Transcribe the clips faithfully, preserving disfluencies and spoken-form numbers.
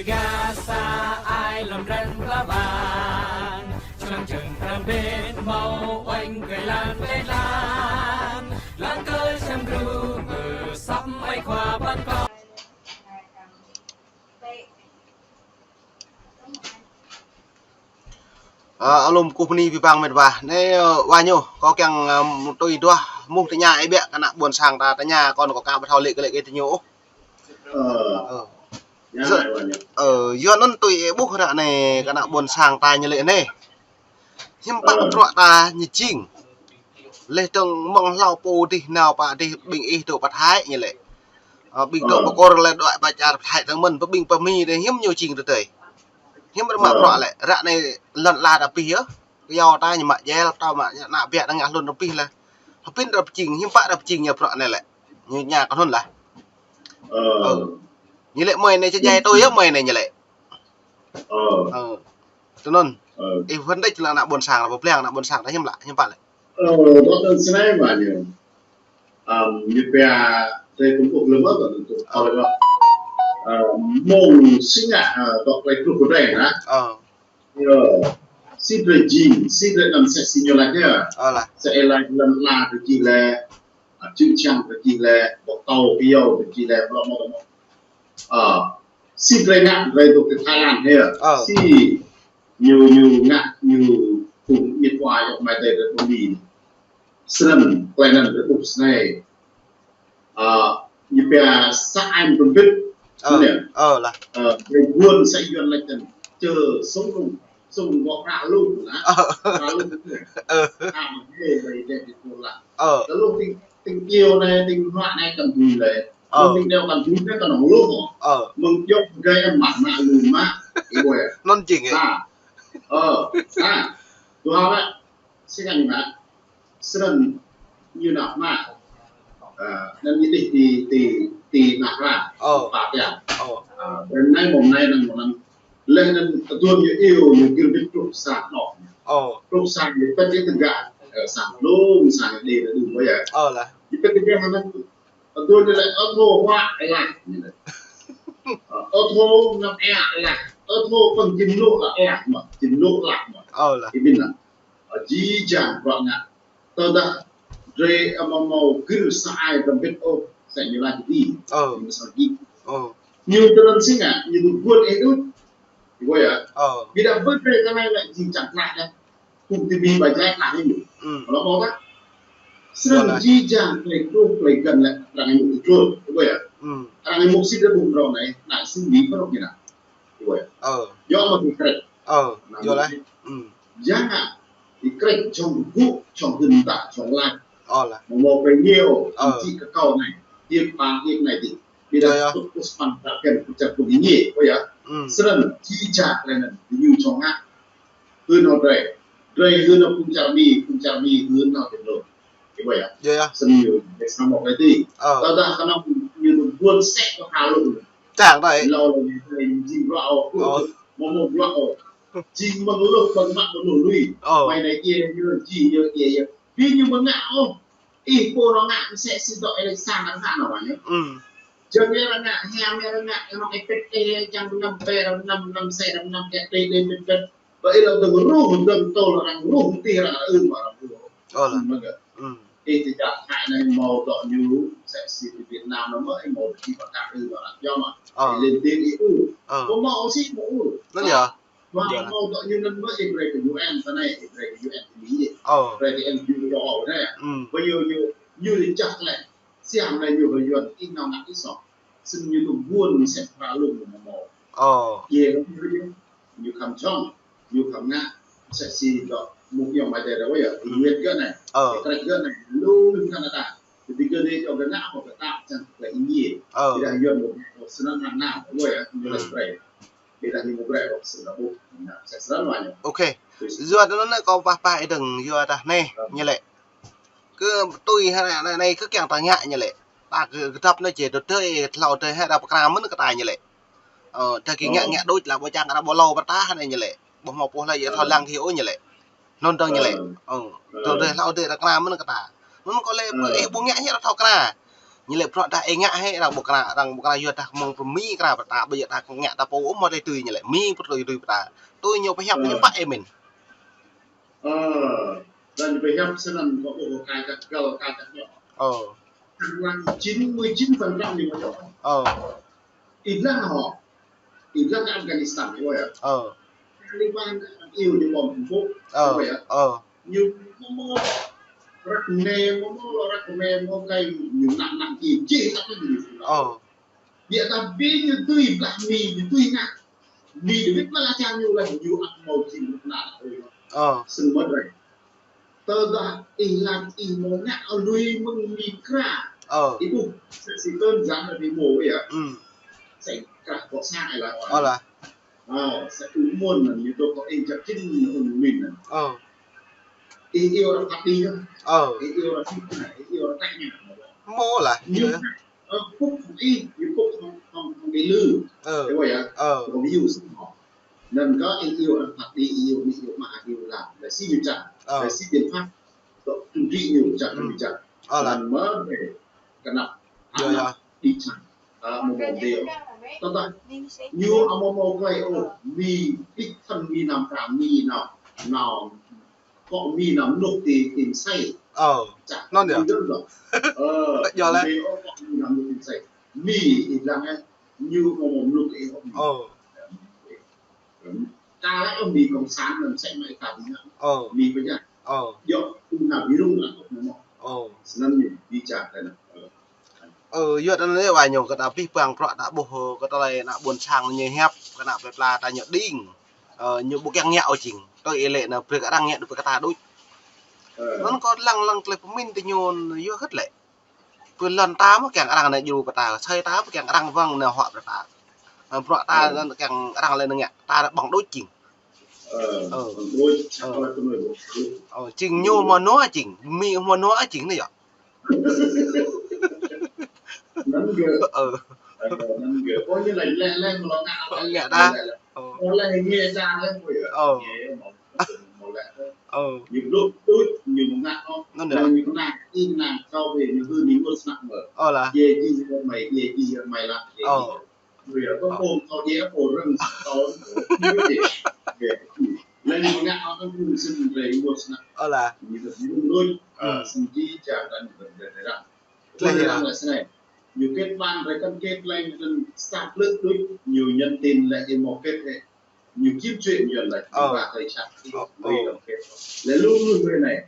Gasa ai lăm răng pla bang, člăng čơ̆ng prăng bĕ mâo oanh kơ lan bĕ lan, lăng kơ čăm gru mơ săm ai khua păn kâo. Ơ, alum kuh mni bi bang mĕt wa. Anei, ơ, wa ñu, kâo kiăng, ơ, tui duah, mŭt tơña ih biă, kơ ană ƀuôn sang ta tơña, kâo kâo ka ƀu thâo lĕ kơ lĕ kơ ñu ôh. Ơ. Ơ. Yua, ơ, yua anăn tui ih ƀuh ră anei, kơ ană ƀuôn sang ta ñu lĕ anei. Hiư̆m pă bruă ta ñu jing. Leh dơ̆ng mơ̆ng hlâo pô dih nao pă dih ƀing ih dôk pă Thái ñu lĕ. Ơ, ƀing dôk pơkôr lĕ dôk pă čar pă Thái dơ̆ng mơ̆n, pơ ƀing pơ Mi dih hiư̆m ñu jing tơdơi. Hiư̆m pă mă bruă lĕ, ră anei lăn ala ta pih yơh. Kyâo ta ñu mă jel, ta mă ñu ană biă ta ngă hlŭn ta pih leh. Hơpĭn ta pơjing, hiư̆m pă ta pơjing ñu bruă anei lĕ. Ñu ña kơ hlŭn lah. Ơ. Ñu lĕ mơi anei čơ jai tui yơh mơi anei ñu lĕ. Ơ. Ơ. Tui anăn. Ơ. Ih phân tích leh ană ƀuôn sang, pơblang ană ƀuôn sang ta hiư̆m lă, hiư̆m pă lĕ. Ơ, dŏ anăn snei mă ñu. Ăm, ñu pia drei kŭm ôh lơmơ̆ kơ tŭ tŭ kâo lĕ. Ơ, mơ̆ng si ngă, ơ, dŏ klei truh kơ drei na. Ơ. Ơ, si drei jing, si drei anăn msĕ si ñu lač yơh. Ơ lah. Msĕ ih lač lăn ala drei jing leh, ă, čư̆ čhiăng drei jing leh, boh tâo kyâo drei jing leh, mlâo mlâo mlâo. Ơ, si drei ngă drei dôk ti Thái Lan hĕ. Ơ. Si ñu, ñu ngă, ñu phung mĭt wa ayŏng amai adei drei ƀuôn Mi. Snăn, klei anăn drei ƀuh snei. Ơ, ñu pia sa ai mtŭm bĭt. Ơ, anăn. Ơ, lah. Ơ, drei guôn sa yuăn lač anăn. Čơ sung lung, sung gŏ hră lung, na. Ơ. Hră lung. Ơ. Hră mă hê, drei, drei, drei, lah. Ơ. Lalu ting, ting iêu anei, ting hnuă anei kăn dưi leh. Ơ. Mơ̆ng ting iêu kăn dưi anei kăn ôh lung. Ơ. Mơ̆ng iêu gai em mă, mă lu mă. Ih ƀuh yơh. Anăn jing ih. Ha. Ơ. Ha. Dua hal leh. Si ngă ñu mă. Snăn ñu nao mă. Ơ, anăn ñu dih ti, ti, ti nah ra. Ơ. Pă tian. Ơ. Ơ, brei anei mâo anei anăn mâo anăn. Leh anăn aduôn ñu iêu ñu gĭr bĭt truh sa anôk. Ơ. Truh sa ñu pĭt ñu tơgă. Ơ, sa lung, sa ñu dê đu mâo yơh. Ơ lah. Ñu pĭt tơgă anăn. Aduôn ñu lĕ, ơ thô huă êlah. Ñu lĕ. Ơ thô năm êa êlah. Ơ thô păng jĭm lŭ lah êlah mơh. Jĭm lŭ lah mơh. Ơ lah. Ih ƀĭn lah. Ơ, jih jang bruă ngă. Tơdah drei amâo mâo gĭr sa ai dơ̆ng bĭt ôh, msĕ ñu lač dih. Ơ. Ñu msĕ dih. Ơ. Ñu tơlơi si ngă, ñu dôk guôn ih đuč. Ih ƀuh yơh. Ơ. Ƀiădah bơ drei kơ anei lĕ jing čiăng klah yơh. Phung ti Mi ba jai klah ñu. Ơ. Mlâo mlâo tah. Snăn jih jang klei truh klei găn lĕ arăng êmuh ti čuôl. Ih ƀuh yơh. Ơ. Arăng êmuh si drei ƀuh mrâo anei, ană si Mi mrâo ñu nao. Ih ƀuh yơh. Ơ. Yơh mă ti krĕč. Ơ, yơh leh. Ơ. Ya ngă, ti krĕč jhŏng gŭ, jhŏng hưn mtă, jhŏng lač. Ơ lah. Mâo mâo klei ñu, ơ, čĭ kơ kâo anei. Điêt pă điêt anei dih. Ƀiădah yơh. Tŭ kus păn ta ken pơčăp pơgi ñu, ơ yơh. Ơ. Snăn, jih jang klei anăn, ñu jhŏng ngă. Hưn hŏng drei. Drei hưn hŏng phung čar Mi, phung čar Mi hưn hŏng ti lô. Ih ƀuh yơh. Yơh yơh. Snăn ñu, drei sa mâo klei dih. Ơ. Tơdah knŏng ñu dôk guôn sĕ kơ ha lô. Čiăng dai. Lâo lâo ñu jing bruă ôh. Ơ. Mâo mâo bruă ôh. Jing mơ̆ng lôh ƀơ̆ng mă mơ̆ng lôh lui. Ơ. Mei anei iê ñu jing ñu iê iê. Bi ñu mơ̆ng ngă ôh. Ih pô rŏng ngă msĕ si dŏ êlei sang arăng ngă nao wa ñu. Ơ. Jơ̆ng êlei arăng ngă, hiam êlei arăng ngă, êlâo ih pĭt êlâo čiăng năm pê, năm, năm sĕ, năm, năm kĕ tê, tê, pĭt, pĭt. Ba êlâo dơ̆ng ruh, dơ̆ng tôl arăng ruh, ti arăng ư mă arăng ruh. Ơ lah. Mơ̆ng ngă. Ơ. Ih ti čar Thái anei mâo dŏ ñu, msĕ si ti Việt Nam anăn mơh, ih mâo ti pă kăk ư mă arăng yơh mă. Ơ. Ih lên tiếng ih ư. Ơ. Mâo mâo si mâo ư. Anăn yơh. Mâo, yơh, mâo dŏ ñu anăn mơh, ih brei kơ U N ti anei, ih brei kơ U N ti Mi. Ơ. Brei kơ N G O anei. Ơ. Ba ñu, ñu, ñu li čah leh. Siam anei ñu ba yuăn, ih nao ngă ih soh. Snăn ñu dôk guôn msĕ hră lung ñu mâo. Ơ. Yơh, ñu khăm jhŏng, ñu khăm ngă, msĕ si dŏ mŭk ayŏng amai adei drei yơh, ơ, Việt gơ̆ anei, ơ, Krĕč gơ̆ anei, lu lu Canada. Jadi gơ̆ anei djŏ gơ̆ ngă hŏng kơ ta čiăng klei êngiê. Ơ. Ƀiădah yuăn mâo, mâo snăn hră nao, ơ yơh, ñu lač brei. Ƀiădah ñu mâo brei hŏng snăn ƀuh, ngă msĕ snăn wa ñu. Ok. Yua anăn kâo pah pah ih dơ̆ng, yua dah anei, ơ, ñu lĕ. Kơ tui hă anei, anei kơ kiăng ta ngă ñu lĕ. Ta kơ, kơ dăp anei či, tơ tơ ih, tlâo tơ ih, hă, ta pơkra mơ̆n kơ ta ñu lĕ. Ơ, ta kơ ngă, ơ, ngă đuč lah, ƀu čiăng kơ ta ƀu lâo pơ ta anei ñu lĕ. Ƀu mâo pô lei, ơ, thâo lăng kơ ih ôh ñu lĕ. Anăn dơ̆ng ñu lĕ. Ơ. Ơ, ơ, tơ tơ ih, tlâo tơ ih, ta kra mơ̆n kơ ta. Anăn kơ lĕ, ơ, ih ƀu ngă ñu ta thâo kra. Ñu lĕ bruă dah ih ngă hĕ, arăng ƀuh kra, arăng ƀuh kra yua dah mơ̆ng pơ Mi kra pơ ta, ƀu yua dah ngă ta pô ôh, mâo tui ñu lĕ Mi pô tui tui pơ ta. Tui ñu pơhiăp ñu pă ih mĭn. Ơ, dah ñu pơhiăp snăn kâo ƀuh ka čăk găl, ka čăk ñu. Ơ. Arăng chín mươi chín phần trăm ñu mâo čŏk. Ơ. Ih dlăng hŏ. Ih dlăng Afghanistan, ih ƀuh yơh. Ơ. Taliban iêu ñu bom hạnh phúc, ơ, ih ƀuh yơh. Ơ. Ñu mâo mâo răk mnê, mâo mâo lŏ răk mnê, mâo kei ñu nặng nặng kì jih tăk ñu. Ơ. Ƀiădah bi ñu tui blah Mi, ñu tui ngă. Mi dôk wĭt mă lăn čar ñu leh, ñu ăt mâo jing luk nă ôh. Ơ. Snăn mơh drei. Tơdah ih lač ih mâo ngă lui mơ̆ng Mi kra. Ơ. Ih ƀuh, msĕ si tơn jang leh ih mâo yơh. Hm. Msĕ krah kŏ sang ih lač. Ơ lah. Ơ, msĕ ung môn anăn, ñu dôk kơ ih jăk jĭn ung mĭn anăn. Ơ. Ih iêu arăng phat kđi yơh. Ơ. Ih iêu arăng sĭt anăn, ih iêu arăng tĕk anăn. Mâo lah, ñu, ơ, pŭk hŏng ih, ñu pŭk hŏng, hŏng, hŏng ih lư. Ơ. Ih ƀuh yơh? Ơ. Hŏng view snăn hŏ. Anăn kơ ih iêu arăng phat kđi, ih iêu, ih iêu mă, ih iêu lam. Leh si ñu čang. Ơ. Leh si biện pháp. Tŏ tŭ dri ñu čang, hm, ñu čang. Ơ lah. Anăn mơh, ơ, knap. Yơh, yơh. Đi čang. Ơ, mâo mâo dê. Tơdah ñu amâo mâo klei ôh, Mi, đích thân Mi nao kra, Mi nao, nao, kŏ Mi nao mluk ti, ti msei. Ơ. Čang. Anăn yơh. Ñu dơ̆ng dơ̆ng. Ơ, yơh leh. Mi ôh, kŏ Mi nao mluk ti msei. Mi, ih dlăng, ơ, ñu amâo mâo mluk ih ôh. Ơ. Ka lĕ ôh Mi cộng sản anăn msĕ mă ih ka Mi ngă. Ơ. Mi pơjah. Ơ. Djŏ, ung na bi rŭng lă ôh mâo mâo. Ơ. Snăn ñu bi čar leh anăn. Ơ. Ơ, yua anăn lĕ wa ñu kơ ta pih pang prŏ ta ƀuh, kơ ta lĕ ană ƀuôn sang ñu hiăp, kơ ană plei pla ta ñu đing. Ơ, ñu ƀu kiăng ngă ôh jing. Tui ih lĕ anăn brei kơ arăng ngă dôk kơ ta đuč. Ơ. Anăn kâo lăng lăng klei pơmĭn ti ñu yua hơget lĕ. Pơ lăn ta mơh kiăng arăng anei djru pơ ta, asei ta mơh kiăng arăng wăng anei huă pơ ta. Ơ, bruă ta, ơ, anăn kiăng arăng lĕ anăn ngă, ta ƀơ̆ng đuč jing. Ơ, ơ, ƀơ̆ng đuč, ơ, ơ, ơ, jing ñu mâo nua jing, Mi mâo nua jing anei yơh. Anăn gơ̆. Ơ. Ơ, anăn gơ̆. Ơ, ñu leh, leh, leh, mlŏ ngă, ngă ta. Leh, leh, leh. Ơ. Ơ, leh, ngă ta, leh, ƀuh yơh. Ơ. Ngă, mâo, mâo leh. Ơ. Ñu blŭ đuč, ñu mâo ngă ôh. Anăn yơh. Ñu mâo ngă, ih ngă, kâo bi, ñu hưn, ñu ngă snăk mơh. Ơ lah. Yê ji yơh mei, yê ji yơh mei lah, yê ji. Ơ. Ơ. Ƀuh yơh, kâo ƀuh, kâo yơh, kâo rơ̆ng, kâo, kâo, kâo, kâo. Leh ñu mâo ngă ôh, kâo ƀuh snăn, leh ñu ngă snăk. Ơ lah. Ñu ƀuh, ñu ƀuh đuč, ơ, hm, snăn jih jang anăn ƀuh, ƀuh, ƀuh, ƀuh. Leh ñu leh snei. Ñu kết bạn, drei kăn kết leh, ñu kăn start leh đuč, ñu nhắn tin leh, ih mâo kết leh. Ñu kiếm chuyện ñu leh, ơ, ba klei čăk, ơ, ơ, leh dŏ kết. Leh lu lu hruê anei.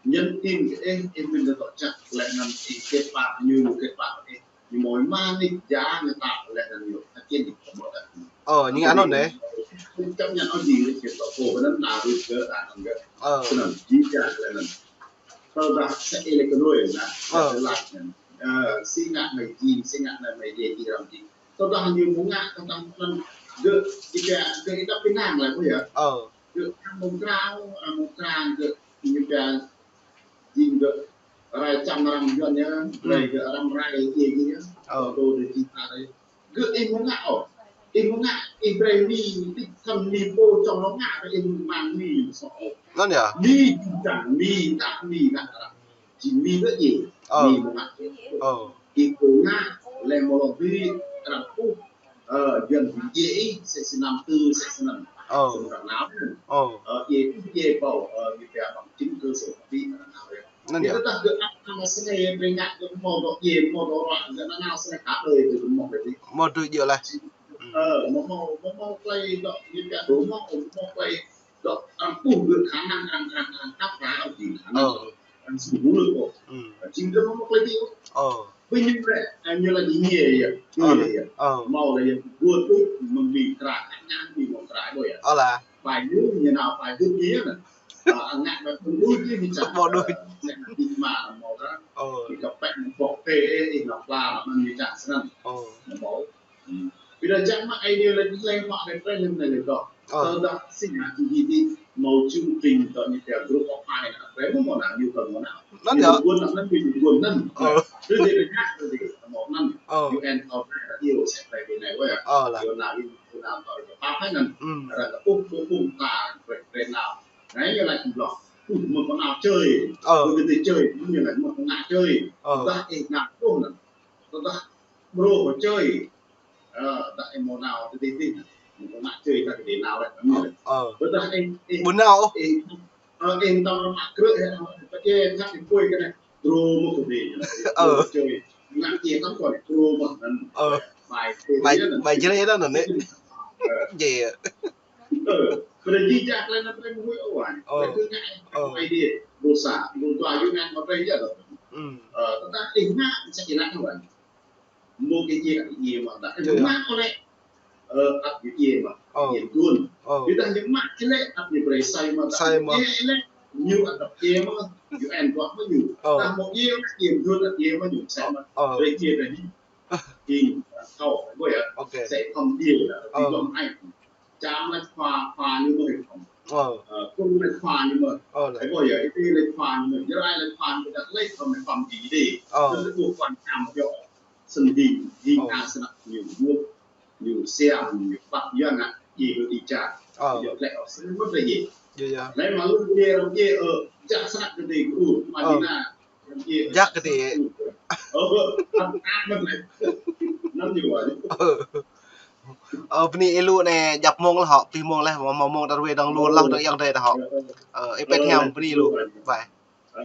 Nhắn tin kơ ih, ih mĭn dŏ čăk, leh anăn ih kết bạn ñu, ñu kết bạn ih. Ñu mâo êma nik, ja ñu tăp, leh anăn ñu, akin nik, mâo tăp. Ơ, ñu ngă anăn dê. Chấp nhận ôh jing leh, čĭt tŏ pô, anăn đa rŭ gơ̆, đa anăn gơ̆. Ơ. Snăn, jih jang leh anăn. Tơdah sa ih leh kơ nuê, na, ơ, sa ih leh anăn. Ơ, si ngă mei jing, si ngă mei jing, jing răm jing. Tơdah ñu mâo ngă, tơdah anăn gơ̆, gơ̆, gơ̆ êđăp ênang leh, ƀuh yơh. Ơ. Gơ̆ arăng mâo mkra, arăng mâo mkra, gơ̆, ñu pia, jing gơ̆, rai čăm arăng Yuăn yơh, hm, rai gơ̆ arăng rai, yê, yê, yơh. Ơ. Tô, tô, dê, jing ta rai. Gơ̆ ih mâo ngă ôh. Ih mâo ngă, ih brei Mi, đích thân Mi pô čŏng lŏ ngă, ih mâo mang Mi, soh ôh. Anăn yơh. Mi, jing čang Mi, tăp Mi, ngă arăng. Jing Mi gơ̆ jing. Ơ. Mi mâo ngă. Ơ. Ih pô ngă, leh mâo lŏ bi, arăng ƀuh. Ơ, Yuăn bi djiê ih, msĕ si năm tư, msĕ snăn. Ơ. Snăn arăng nao. Ơ. Ơ, djiê ih, djiê pô, ơ, ñu pia bằng chứng cơ sở pháp lý arăng nao. Anăn yơh. Tơdah gơ̆ ăt hăng asei, brei ngă gơ̆ mâo dŏ djiê, mâo dŏ ruă, gơ̆ nao asei, ka tui gơ̆ mâo klei djiê. Mâo tui djiê leh. Ơ, mâo, mâo, mâo, mâo klei dŏ, ñu pia dŏ mâo, mâo klei dŏ, arăng ƀuh gơ̆ khả năng arăng, arăng, arăng tăp ra, jing khả năng. Ơ. Arăng sui hul ôh. Hm. Jing gơ̆ mâo klei djiê ôh. Ơ. Bi ñu leh, ơ, ñu leh djiê yơh. Ơ. Djiê yơh. Ơ. Mâo leh yơh, dua tuč, mơ̆ng Mi kra, khả năng Mi mâo kra ƀuh yơh. Ơ lah. Pai ñu, ñu nao pai hưn ñu yơh anăn. Ơ, ngă ƀai ƀuh đuč, ñu čăk. Ƀuh đuč. Ơ, msĕ si Mi mâo kra. Ơ. Mi kpĕ mâo bŏk pê, ih nao pla, anăn ñu čăk snăn. Ơ. Mâo. Hm. Bi dah jăk mă ai ñu leh, leh mă leh, leh leh leh dŏ. Ơ. Tơdah si ngă jing jing mâo chương trình dŏ ñu pia group of five, leh mâo mâo nao, ñu kăn mâo nao. Anăn yơh. Ñu ƀuôn anăn, ñu ƀuôn anăn. Ơ. Tui dê ngă, tui dê mâo anăn. Ơ. U N kâo brei, iêu sĕ brei bi anei wơh. Ơ lah. Iêu nao, iêu nao, tui dê pap anăn. Hm. Arăng kơ ŭp, ŭp, ŭp, ta, brei, brei nao. Anei ñu lač blŏk. Ơ, mâo kơ nao čơi. Ơ. Kơ kơ dê čơi, ñu lač mâo kơ nao čơi. Ơ. Tơdah ih nao ôh anăn. Tơdah brô kơ čơi. Ơ, dah ih mâo nao ti ti ti. Mâo nao čơi ta ti nao leh. Ơ. Tơdah ih, ih, ƀu nao. Ih, ơ, ih tăm mă krư̆, ơ, ta čơi ta ti pui kơ anei. Brô mơh kơ ti. Ơ. Čơi. Ngă ih tăm kơ brô mơh anăn. Ơ. Bai, bai, bai jrê anăn anei. Ơ. Jrê. Ơ, ƀiădah jih jang klei anăn drei mâo huĭ ôh. Ơ. Drei kơ ngă, ơ, Aê Diê, dosa, mơ̆ng dua yuăn ngă mă drei yơh. Ơ, tơdah ih ngă, msĕ ih lač ôh. Mâo kơ djiê, ăt djiê mă, dah. Ơ, ngă ôh lĕ. Ơ, ăt djiê mă, djiê gun. Ơ. Ƀiădah ñu mă ih lĕ, ăt ñu brei sai mă, dah. Sai mă. Ih lĕ, ñu ăt djiê mă, ñu ăt djiê mă ñu. Ơ. Dah mâo djiê, djiê gun, ăt djiê mă ñu, sai mă. Ơ. Drei djiê drei hing. Hing, thâo, ƀuh yơh. Ok. Sai khăm djiê, ơ, ti dong ai. Čăm lač khua, khua ñu mơh khăm. Ơ. Ơ, kŭn lač khua ñu mơh. Ơ, lač. Ơ, ƀuh yơh, ih lač khua ñu mơh. Jrai lač khua ñu mơh, lač khăm, khăm djiê dê. Ơ. Tơdah ƀuh khua čăm yơh. Snăn hing, hing, ơ, a snăk ñu mŭt, ñu siam, ñu păk yơh ngă, djiê kơ ti čar. Ơ. Yơh klei ôh, snăn mŭt leh djiê. Yơh, yơh. Leh mă lu djiê, rŏng djiê, ơ, čăk snăk kơ ti, ơ, mă, ơ, djiê na. Jăk kơ ti. Ơ, ơ, ơ, ơ, ơ, bni ih lu anei djăp mông leh hŏ, pih mông leh, mâo mông ta ruê dơ̆ng lu leh dơ̆ng yang drei ta hŏ. Ơ, ih pĕ hiam bni lu. Bai. Ơ.